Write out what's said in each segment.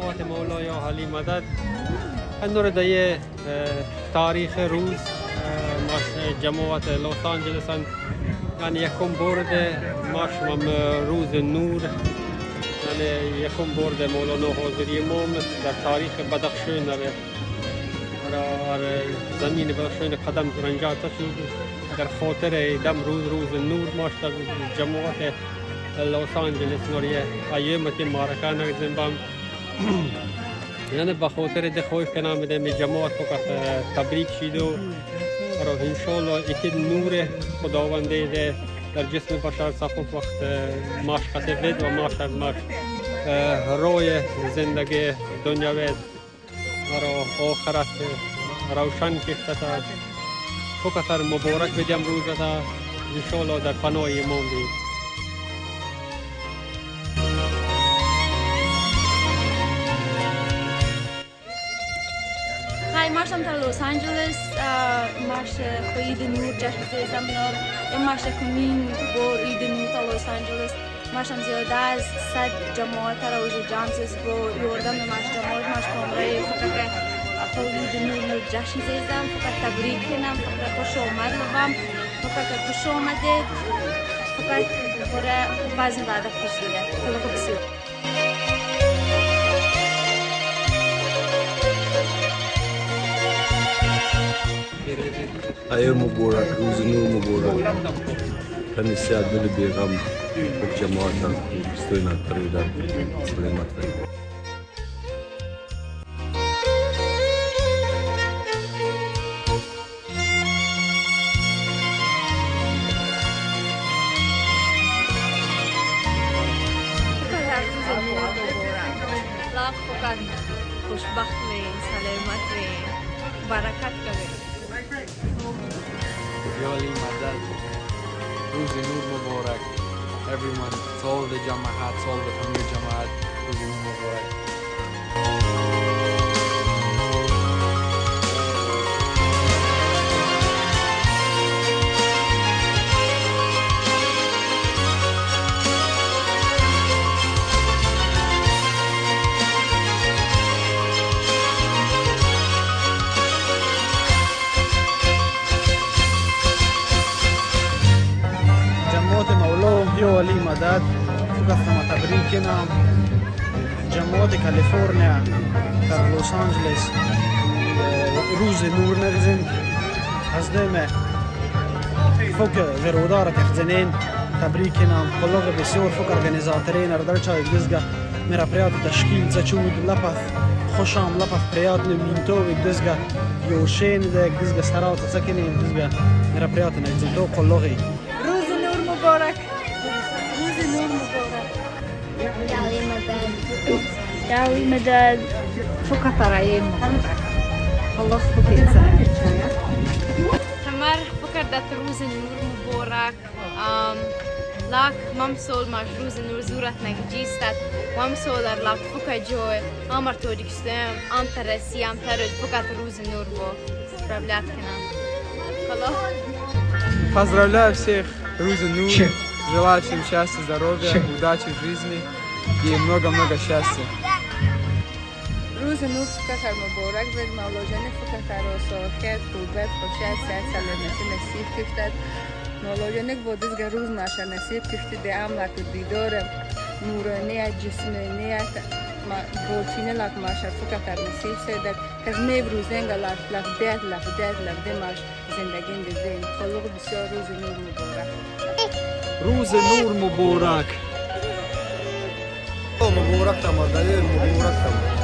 جماعت مولا یا علی مدد هنور ده تاریخ روز ماش جماعت لس آنجلس یعنی یکم برد ماش روز نور یعنی یکم برد مولانا حاضری امام در تاریخ بدخشان در زمین بدخشان قدم رنجات شد در خاطر دم روز روز نور ماش در جماعت لس آنجلس نوریه ایام که معرکه نگذیم بام یعنی به خاطر ده خوش کنم میدم جماعت فقط تبریک شید و انشالله یکی نور خداونده ده در جسم بشر صفوف وقت ماش قطع و ماش ماش روی زندگی دنیاوی و آخرت روشن کشته فقط مبارک بدیم روزتا انشالله در پناه امام بید. مارشم تا لس آنجلس مارش عید نور جشن زیزم نور مارش کمین بور عید نور تا لس آنجلس مارشم زیاده از 100 جماعت را وجود جمع زیز با یوردم مارش جماعت مارش کمره فقط که عید نور نور جشن زیزم فقط تبریک کنم فقط خوش آمد لبم فقط خوش آمدید فقط خوره بعضی وعده خوش دیده خیلی خوب بسیار. ایام مبارک روز نور مبارک همیشه دل بیغم جماعت دوستان تریدن سلامت. خوشبخت وي سلامت وي برکت کوي. Yoli Madad, Ruzi Nur Mubarak, everyone, to all the Jamaat, to all the Pamir Jamaat, Ruzi Nur Mubarak. یا علی مدد فقط تبریک کنم جماعت کالیفرنیا در لس آنجلس روز نور نگزیم از دم فوق ورودار تخزنین تبریک کنم قلق بسیار فوق ارگانیزاتورین اردرچا دزگا мероприятие تشکیل زچود لپف خوشام لپف приятный винтовик دزگا یوشین دزگا سرات سکنین دزگا мероприятие نگزیم تو قلقی. روز نور مبارک. روز نور مبارک. یا علی مدد. فقط ایام مبارک. الله فقط تمر فقط روز نور مبارک. Lak mamsol mars روز نور زورت نگجیستت mamsolar lak فقط جوی امر تاجیکستان ام ترسی ام ترد فقط روز نور با поздравлять کنم. خلاص. Поздравляю всех Рузы Нур. Желаю всем счастья, здоровья, удачи в жизни и много-много счастья. روز نور فکر مبارک بید مولا جان فکر آساکت خوبت خوشت صحت سلامتی نصیب کفتد مولا جان با دزگه روز ماشه نصیب کفتی ده املک دیدار نورانیت جسمانیت باطینه لک ماشه فکر نصیب سیدد که از میب روزنگ لک لک دد لک دد لک دماش زندگی دیدیم خلق بسیار روز نور مبارک. روز نور مبارک. مبارک تمام مبارک تمام.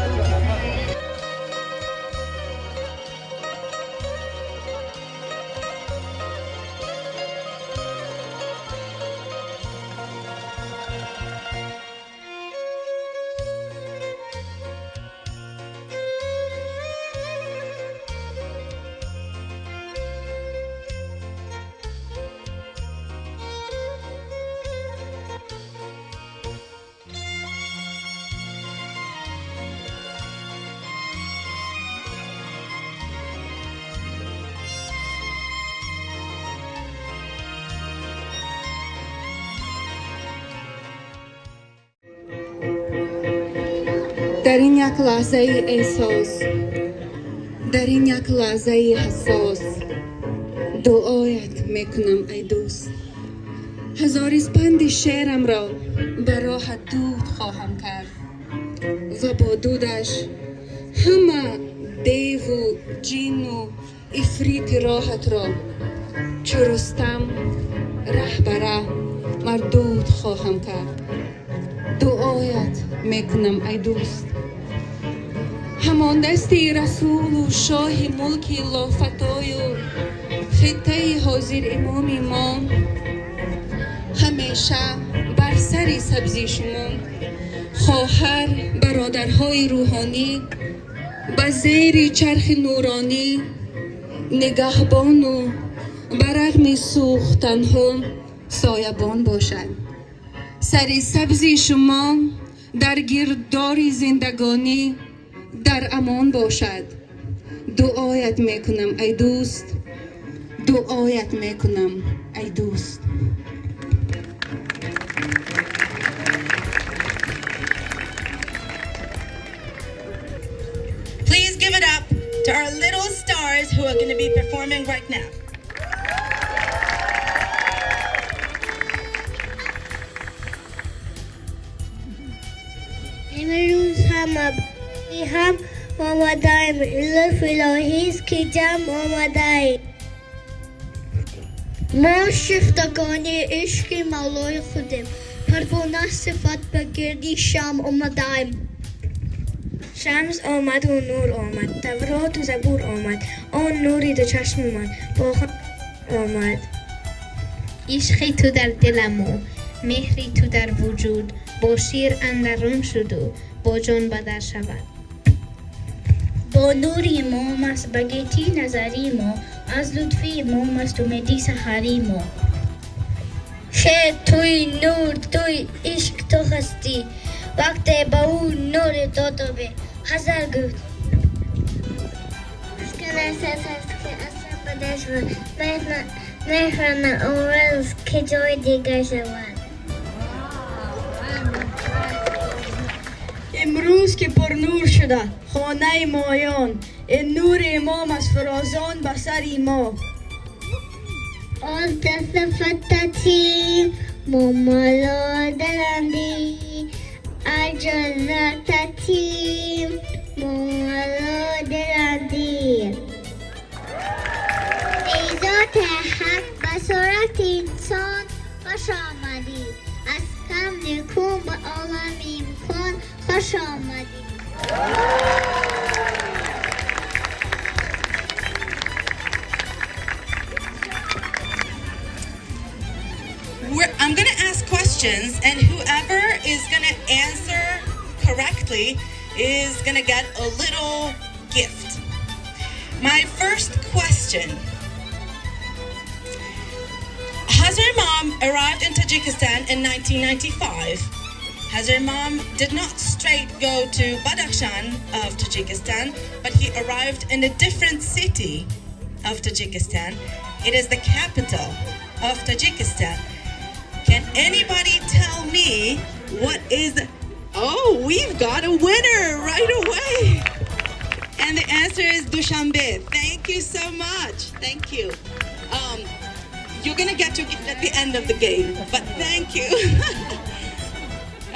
Дар ин як лаҳзаи эҳсос, дар ин як лаҳзаи ҳассос, дуоят мекунам, ай дӯст. Ҳазор испанди шеърамро ба роҳат дуд хоҳам кард ва бо дудаш ҳама деву ҷину ифрити роҳатро чу Рустам раҳ ба раҳ мардуд хоҳам кард. Дуоят мекунам, ай дӯст. Ҳамон дасти расулу шоҳи мулки лофатою хиттаи ҳозир имоми мо ҳамеша бар сари сабзи шумо, хоҳар бародарҳои рӯҳонӣ, ба зери чархи нуронӣ нигаҳбону ба рағми сӯхтанҳо соябон бошад. Сари сабзи шумо дар гирдори зиндагонӣ дар амон бошад. Дуоят мекунам, ай дӯст, дуоят мекунам, ай дӯст. Please give it up to our little stars who are going to be performing right now. امروز هم هم آمدهایم. لطف الهی است که جمع آمدهایم. ما شیفتگان عشق مولای خودیم. پروانه صفت به گردی شمع آمدهایم. شمس آمد و نور آمد، تورات و زبور آمد، آن نوری دو چشم آمد، با خود آمد. عشقی تو در دلم و مهری تو در وجود، با شیر اندرون شد و با جان بدر شود. با نور امام است به گیتی نظری ما، از لطفی امام است امیدی سحری ما. خیر توی نور توی عشق تو هستی، وقت به او نور داده به حذر گفت. مهران امروز که جای دیگر شود. امروز که پر نور شده خانه مایان، این نور امام از فرازان به سر ما. آن دست فتتیم مامالا دلندی، اجازتتیم مامالا دلندی. ای ذات حق به صورت انسان خوش آمدی، از کم نکون به عالم امکان خوش آمدی. I'm going to ask questions, and whoever is going to answer correctly is going to get a little gift. My first question. Hazar Imam arrived in Tajikistan in 1995. Hazar Imam did not straight go to Badakhshan of Tajikistan, but he arrived in a different city of Tajikistan. It is the capital of Tajikistan. Can anybody tell me what is... Oh, we've got a winner right away. And the answer is Dushanbe. Thank you so much. Thank you. You're going to get your gift at the end of the game, but thank you.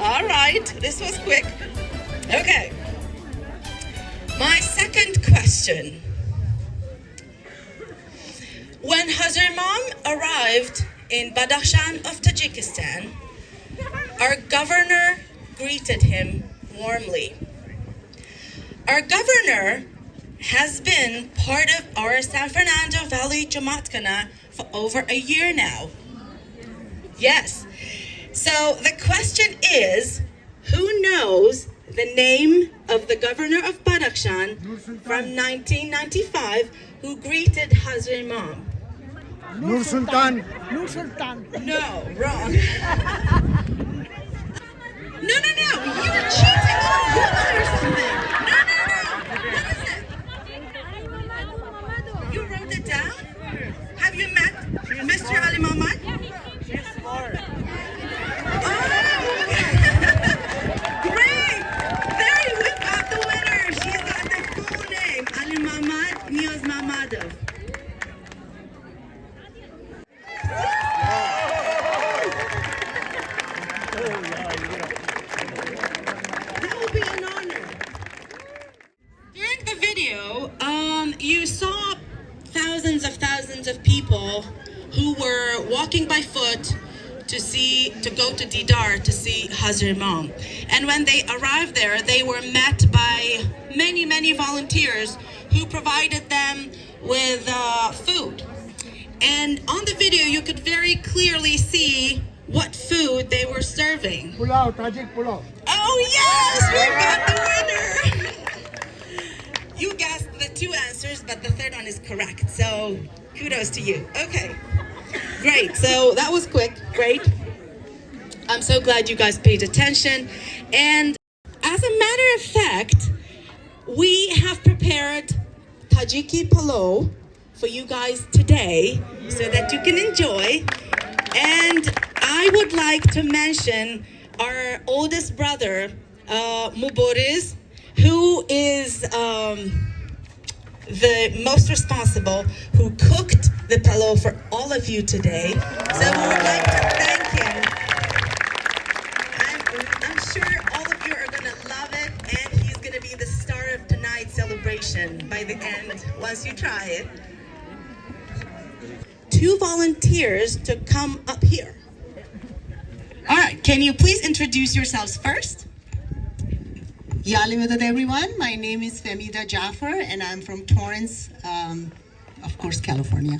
All right, this was quick. Okay. My second question. When Hazar Imam arrived in Badakhshan of Tajikistan, our governor greeted him warmly. Our governor has been part of our San Fernando Valley Jamatkhana for over a year now. Yes. So the question is, who knows the name of the governor of Badakhshan from 1995 who greeted Hazar Imam? Nur Sultan. Nur Sultan. No, wrong. No, no, no. You're cheating on Google or something. No, no, no. What is it? You wrote it down? Have you met Mr. Ali Muhammad? She's smart. Oh, great. Very, we've got Video, you saw thousands of people who were walking by foot to go to Didar to see Hazar Imam. And when they arrived there, they were met by many, many volunteers who provided them with food. And on the video, you could very clearly see what food they were serving. Pulao, Tajik pulao. Oh yes, we've got the winner. You guessed the two answers, but the third one is correct. So kudos to you. Okay, great. So that was quick. Great. I'm so glad you guys paid attention. And as a matter of fact, we have prepared Tajiki palo for you guys today so that you can enjoy. And I would like to mention our oldest brother, Muboriz, who is the most responsible, who cooked the palo for all of you today. So we would like to thank him. I'm sure all of you are gonna love it, and he's gonna be the star of tonight's celebration by the end, once you try it. Two volunteers to come up here. All right, can you please introduce yourselves first? Ya Ali Madad, everyone. My name is Femida Jaffer, and I'm from Torrance, of course, California.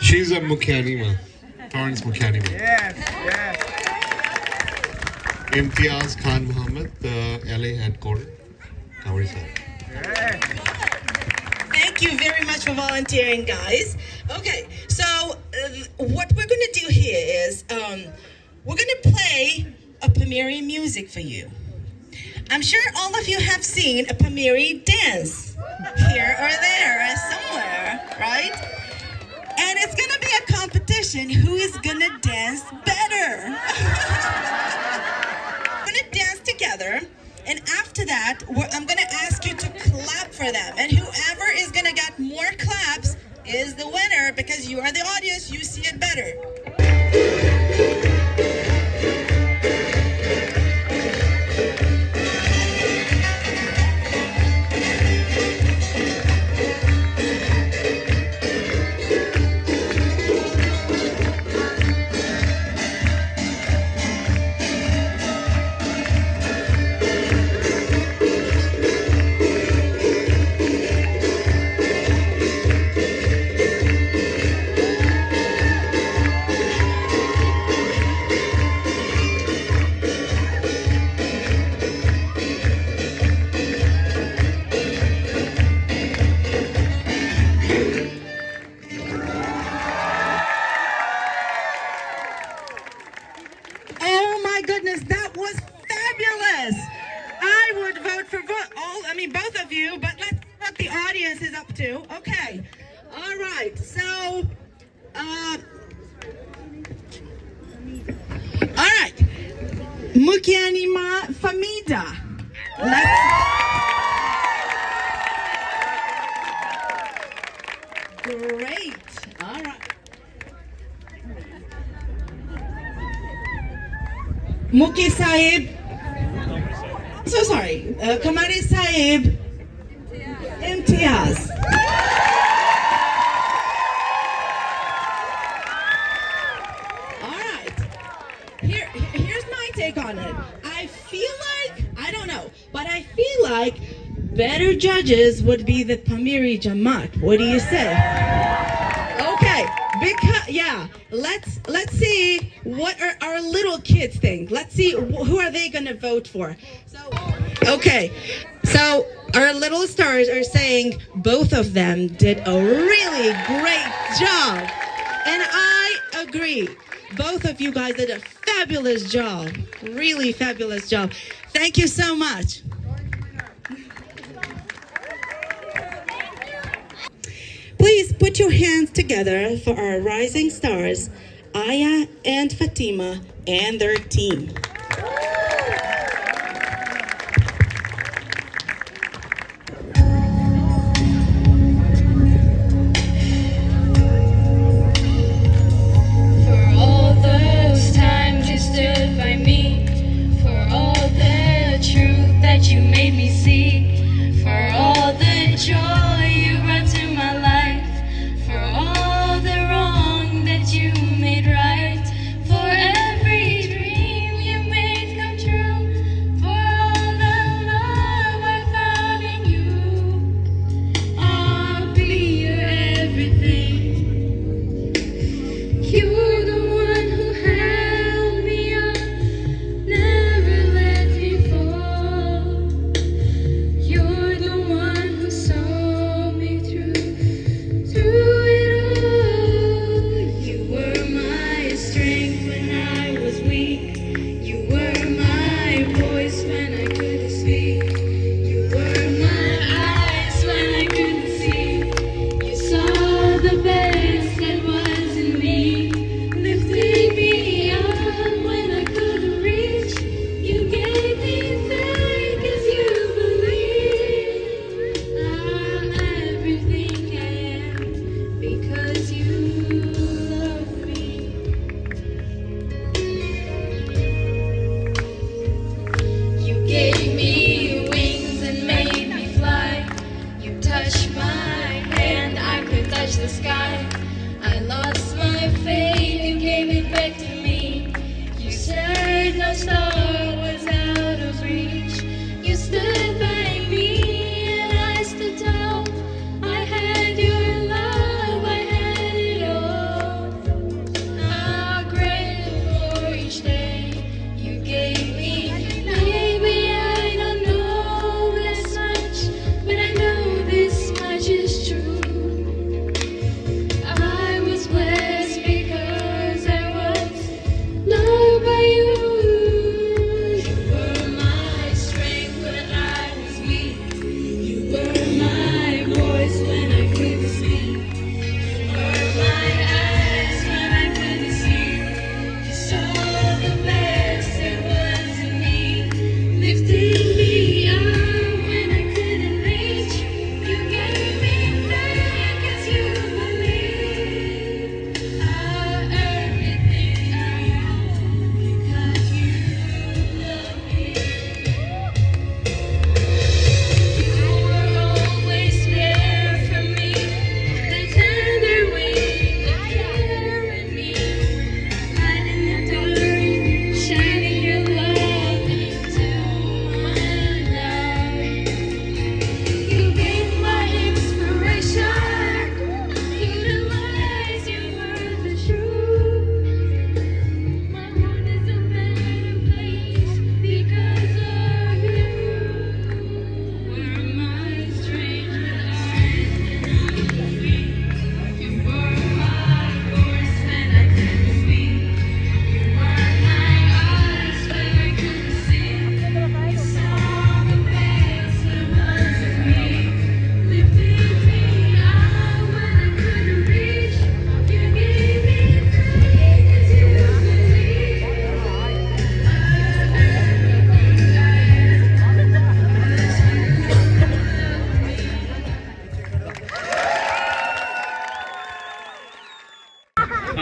She's a Mukianima, Torrance Mukianima. Yes, yes. Imtiaz Khan Muhammad, the LA headquarters. Kamari sir. Yes. Thank you very much for volunteering, guys. Okay, so what we're gonna do here is we're gonna play a Pamiri music for you. I'm sure all of you have seen a Pamiri dance here or there or somewhere, right? And it's gonna be a competition who is gonna dance better. We're gonna dance together, and after that, I'm gonna ask you to clap for them. And whoever is gonna get more claps is the winner, because you are the audience, you see it better. Oh my goodness, that was fabulous. I would vote for both of you, but let's see what the audience is up to. Okay. All right. So, all right. Mukianima Famida. Let's Great. All right. Muki Sahib. So sorry. Kamari Sahib. Imtiaz. All right. Here's my take on it. I feel like, I don't know, but I feel like better judges would be the Pamiri Jamaat. What do you say? Okay, because yeah, let's see what are our little kids think. Let's see who are they gonna vote for. So, okay, so our little stars are saying both of them did a really great job, and I agree. Both of you guys did a fabulous job, really fabulous job. Thank you so much. Please put your hands together for our rising stars, Aya and Fatima and their team. For all those times you stood by me, for all the truth that you made me see, for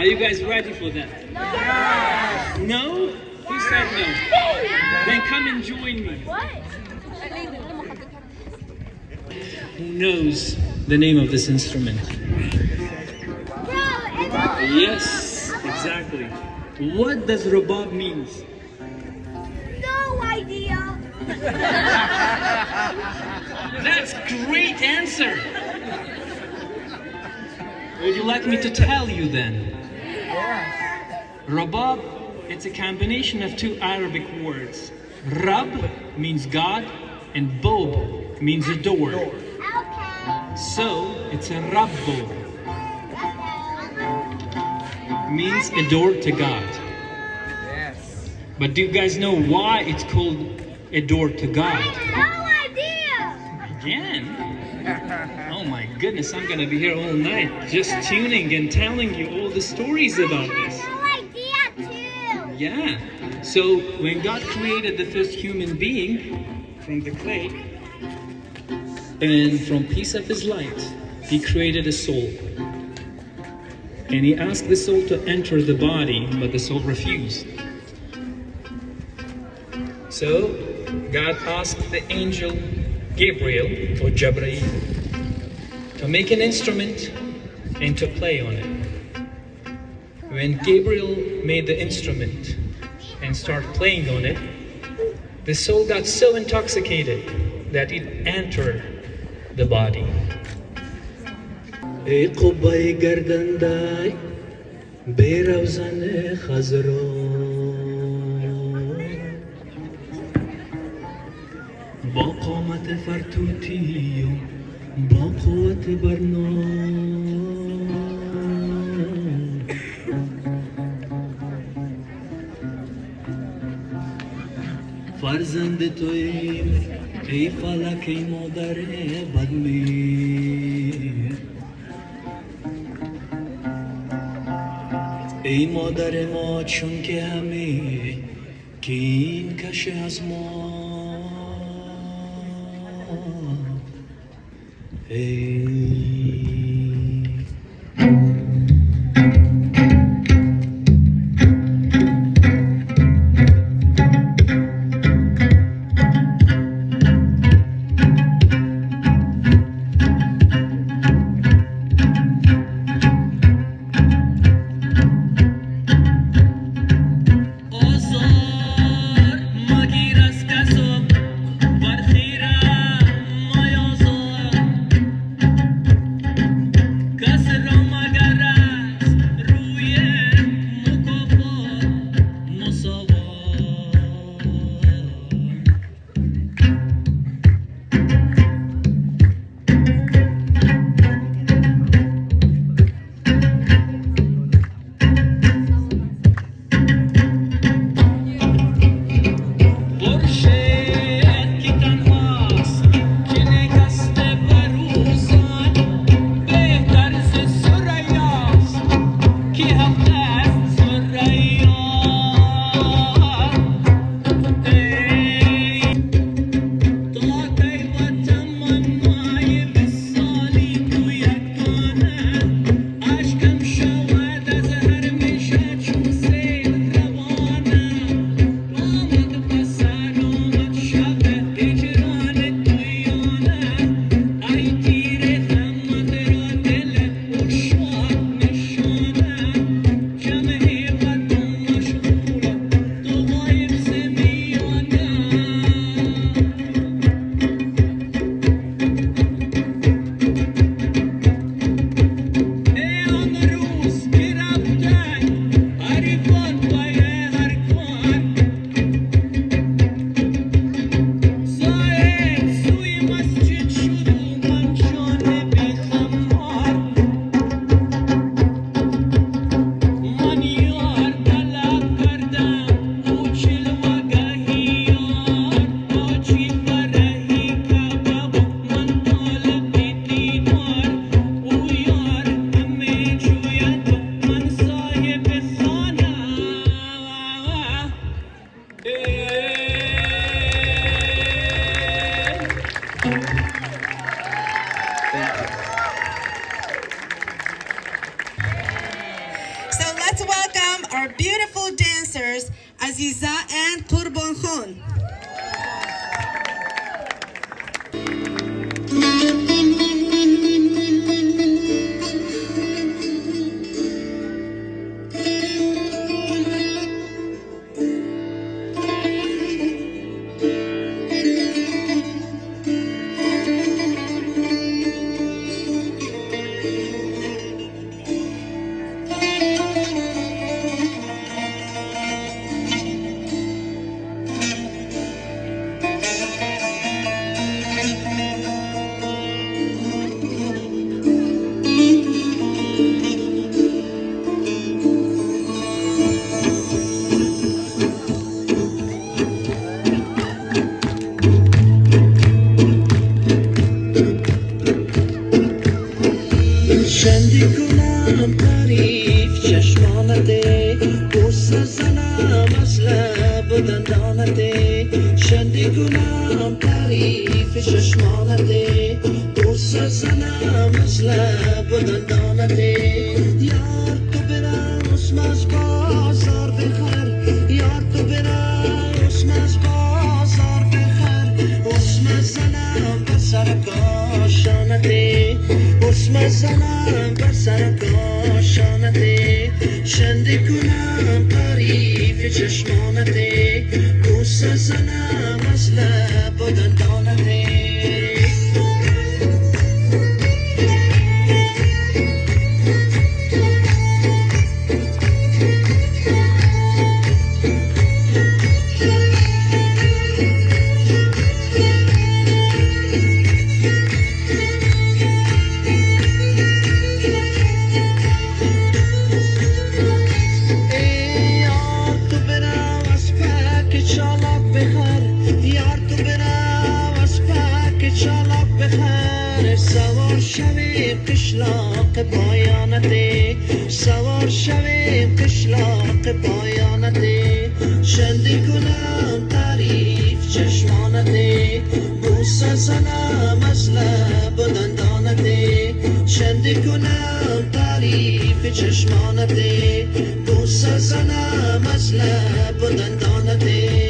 Are you guys ready for that? No? Who said no? Then come and join me. Who knows the name of this instrument? Yes, exactly. What does رباب means? No idea. That's great answer. Would you like me to tell you then? رباب, it's a combination of two Arabic words. رب means God and باب means a door. So it's a رباب. Means a door to God. Yes. But do you guys know why it's called a door to God? No idea. Again? Oh my goodness, I'm gonna be here all night just tuning and telling you all the stories about this. No idea too. Yeah. So when God created the first human being from the clay and from piece of his light, he created a soul. And he asked the soul to enter the body, but the soul refused. So God asked the angel Gabriel or Jabrail to make an instrument and to play on it. When Gabriel made the instrument and started playing on it, the soul got so intoxicated that it entered the body. ای قبه گردنده به روزن خضرا، با قامت فرتوتی و با قوت برنا، فرزند توییم ای فلک، ای مادر بدمهر، ای مادر ما، چون که همه کین کشه از ما ای. آزار مگیر از کس و بر خیره میازار کس را، مگر از روی مکافات مساوات. خورشید که تنهاست که نگسته بروزان، بهتر ز ثریاست که هفت است ثریا. ای تا کی با تمنای وصال تو یگانه، اشکم شود از هر مژه چون سیل روانه. آمد به سر آمد شب هجران تو یا نه، ای تیر غمت را دل عشاق نشانه. جمع وطن مشغول، تو غایب ز میانه. ای آن روز که رفتن حریفان پی هر کار، زاهد سوی مسجد شد و من جانب خمار. من یار طلب کردم، او جلوگه یار. حاجی بره کعبه و من طالب دیدار. او یار همی جوید و من صاحب خانه. So Aziza and Qurban Khan. شندی کنم تعریف چشمانته، بوسه زنم از لب و دندانته. شندی کنم تعریف چشمانته، بوسه زنم از لب و دندانته. یار تو برم از بازار بخر، یار تو برم از بازار بخر. اسم زنم به سر کاشانته، اسم زنم بر سر کاشانته. شنده کنم تعریف چشمانته، بوسه زنم از لب و دندانته. سوار شویم قشلاق پایانته، سوار شویم قشلاق پایانته. شندی کنم تعریف چشمانته، بوسه زنم از لب و دندانته. شندی کنم تعریف چشمانته، بوسه زنم از لب و دندانته.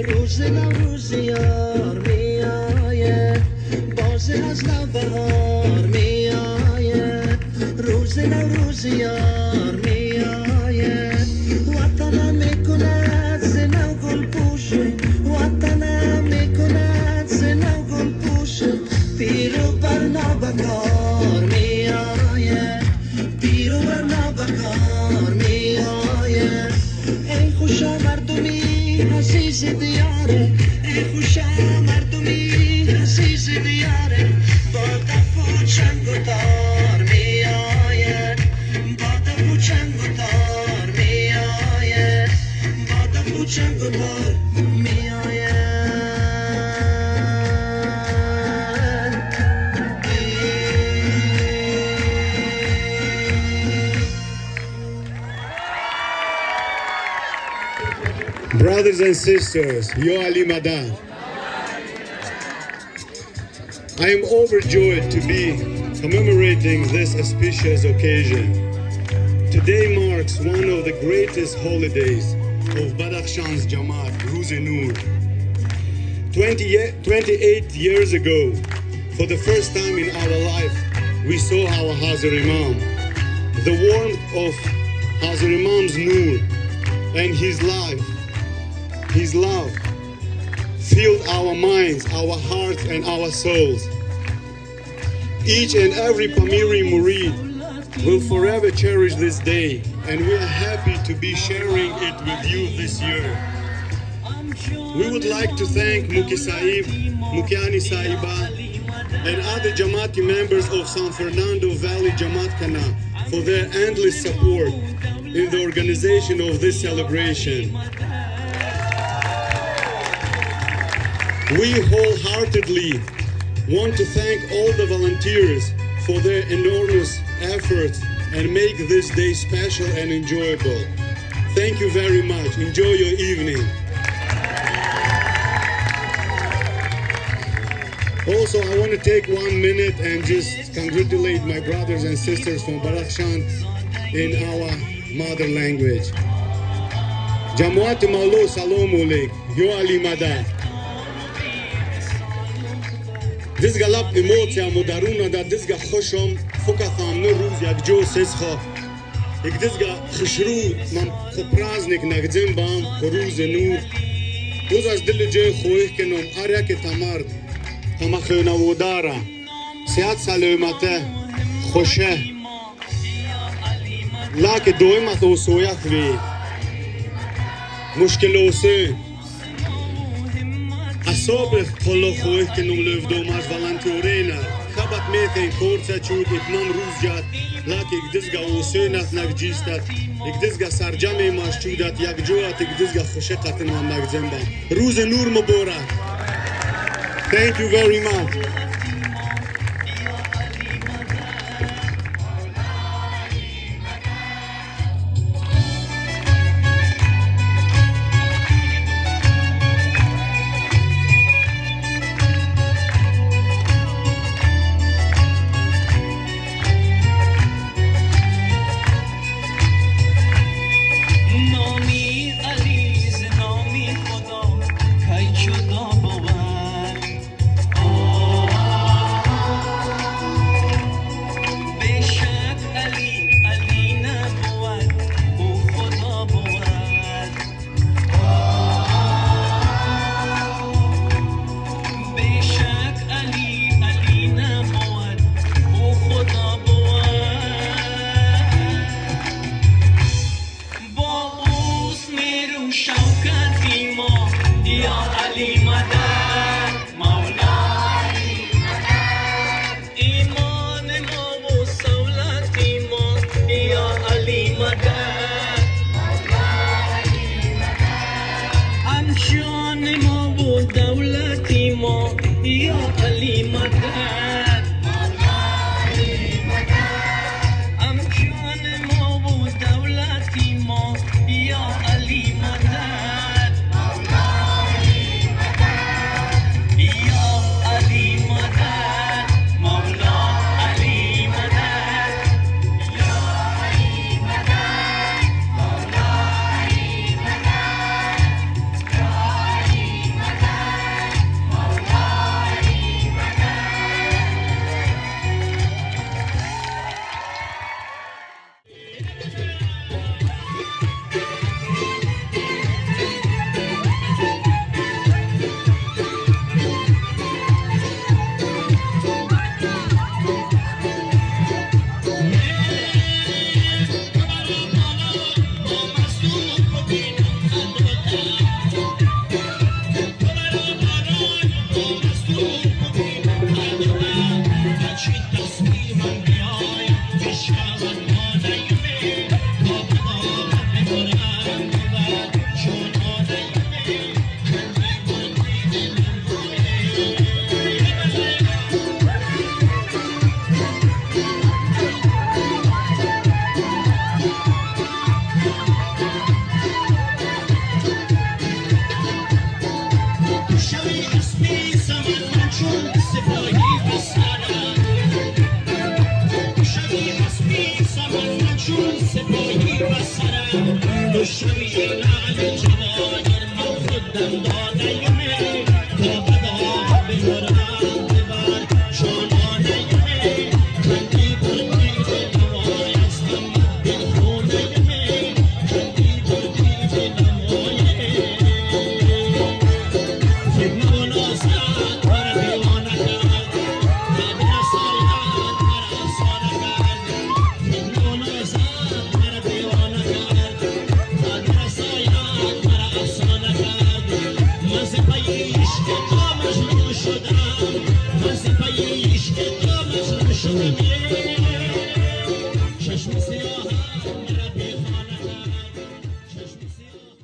روز نوروز یار می آید، باز از نوبهار می آید. روز نوروز یار می آید، وطنم می کند ز نو گل پوشه، وطنم می کند ز نو گل پوشه. پیر و برنا بکار می آید، پیر و برنا بکار می آید. ای خوشا مردمی عزیز دیاره، ای خوشا مردمی عزیز دیاره. با دف و چنگ و تار می آید، با دف و چنگ و تار می آید، با دف و چنگ و تار می آید. Brothers and sisters, Yo Ali Madad. I am overjoyed to be commemorating this auspicious occasion. Today marks one of the greatest holidays of Badakhshan's Jamaat, Ruz-e Nur. 28 years ago, for the first time in our life, we saw our Hazar Imam. The warmth of Hazar Imam's Nur and his life, his love, filled our minds, our hearts, and our souls. Each and every Pamiri Murid will forever cherish this day, and we are happy to be sharing it with you this year. We would like to thank Muki Sahib, Mukiani Sahiba, and other Jamati members of San Fernando Valley Jamaat Khana for their endless support in the organization of this celebration. We wholeheartedly want to thank all the volunteers for their enormous efforts and make this day special and enjoyable. Thank you very much. Enjoy your evening. Also, I want to take 1 minute and just congratulate my brothers and sisters from Badakhshan in our mother language. جماعت مولو سلام علیک یا علی مدد. دزگا لب эмоция модаруна да дизга хушам фукафам ну рӯз як ҷо сесхо як дизга хушрӯ ман хо праздник нагдзем бам хо рӯзи нур рӯз аз дили ҷои хоҳӣ кином ҳар яке тамард ҳама хӯнаводара сеҳат саломате хуше лаки доимат осоят ви мушкилосе асоби холо хоҳӣ кином лӯвдомаш волонтёрена хабат метен корца чуд итмам рӯз ҷад лак икдизга осӯнат нагҷистат икдизга сарҷамемаш чудат якҷоят икдизга хуше қатинам нагземба. Рӯзи нур муборак. Thank you very much. نامی علی ز نامی خدا کی جدا بود؟ بشک علی علی نبود، او خدا بود. بشک علی علی نبود، او خدا بود. با اوست نیرو شوکتی ما یا علی مدد مولا ایمان ما و سولتی ما یا علی مدد هم جان ما و دولتی ما یا علی مدد هم جان ما و دولتی ما یا علی مدد یا علی مدد مولا علی مدد یا علی مدد مولا علی مدد یا علی مدد مولا علی مدد. شوی اسمی سمن من چون سپاهی بسرم شوی اسمی سمن من چون سپاهی بسرم تو شوی لعل جواهر من خودم دانیمه تا بدا ببرم ببر جانانیمه کندی بردی نوای هستم دل خونیمه کندی بردی نوای فتنه و نازد مرا دیوانه کرد تابع رسالت مرا افسانه کرد فتنه و نازد مرا دیوانه کرد تابع رسالت مرا افسانه کرد من ز پی عشق تو مجنون شدم من ز پی عشق تو مجنون شدم چشم سیاهم مرا بیخانه کرد چشم سیاه.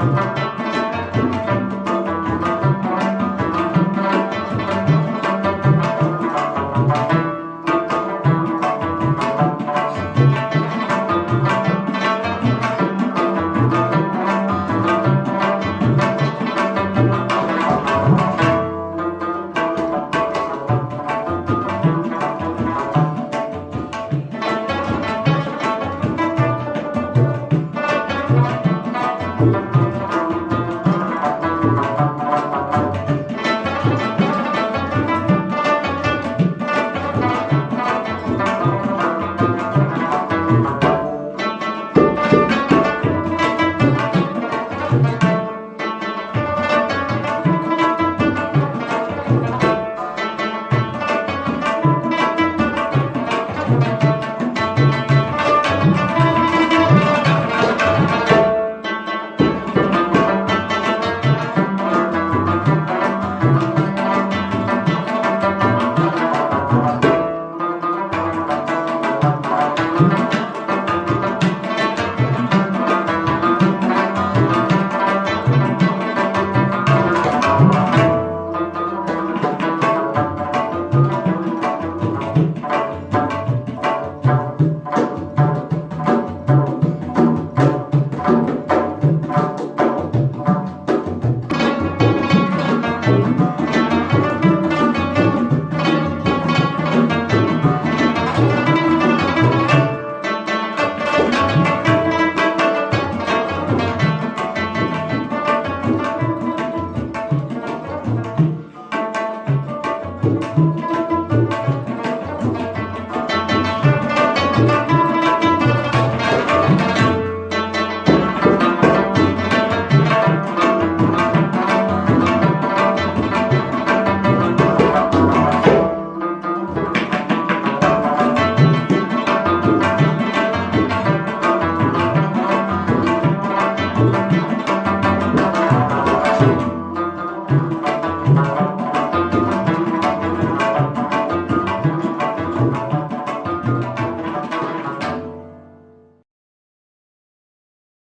Thank you.